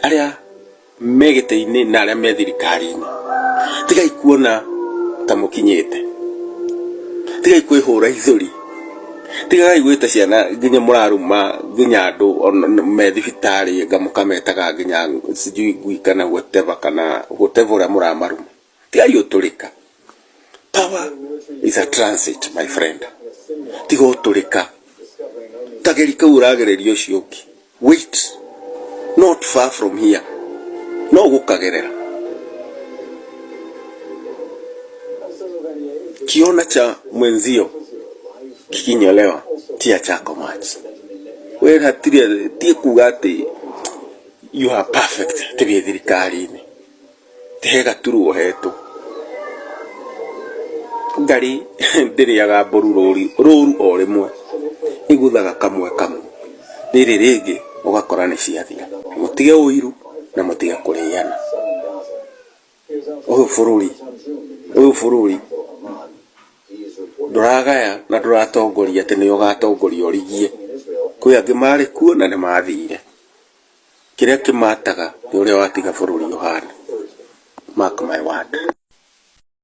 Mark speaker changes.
Speaker 1: Arĩa me gĩtĩ-inĩ na arĩa me thirikari-inĩ, tigai kuona ta mũkinyĩte, tigai kwĩhũra ithũri, tigai gwĩta ciana nginya mũraruma nginya andũ me thibitarĩ anga mũkametaga nginya sijui ngui kana whatever kana whatever ũrĩa mũramaruma. Tigai ũtũrĩka. Power is a transit my friend. Tiga ũtũrĩka. Kageri kau ũragereria ũcio ũngĩ. Wait. Not far from here. No ũgũkagerera. Kiona cha mwenzio kikinyolewa tia chako maji. We hatirĩ ti kuga atĩ you are perfect atĩ wĩ thirikari-inĩ. He gaturu wohetwo. Ngarĩ ndĩrĩaga mbũru rũru o rĩmwe, ĩgũthaga kamwe kamwe, rĩrĩ rĩngĩ ũgakora nĩ ciathira. Mũtige ũiru na mũtige kũrĩana. Ũyũ bũrũri, ũyũ bũrũri ndũragaya na ndũratongoria atĩ nĩwe ũgatongoria ũrigie. Kwĩ angĩ marĩ kuo na nĩ mathire. Kĩrĩa kĩmataga nĩ ũrĩa watiga bũrũri ũhana. Mark my word.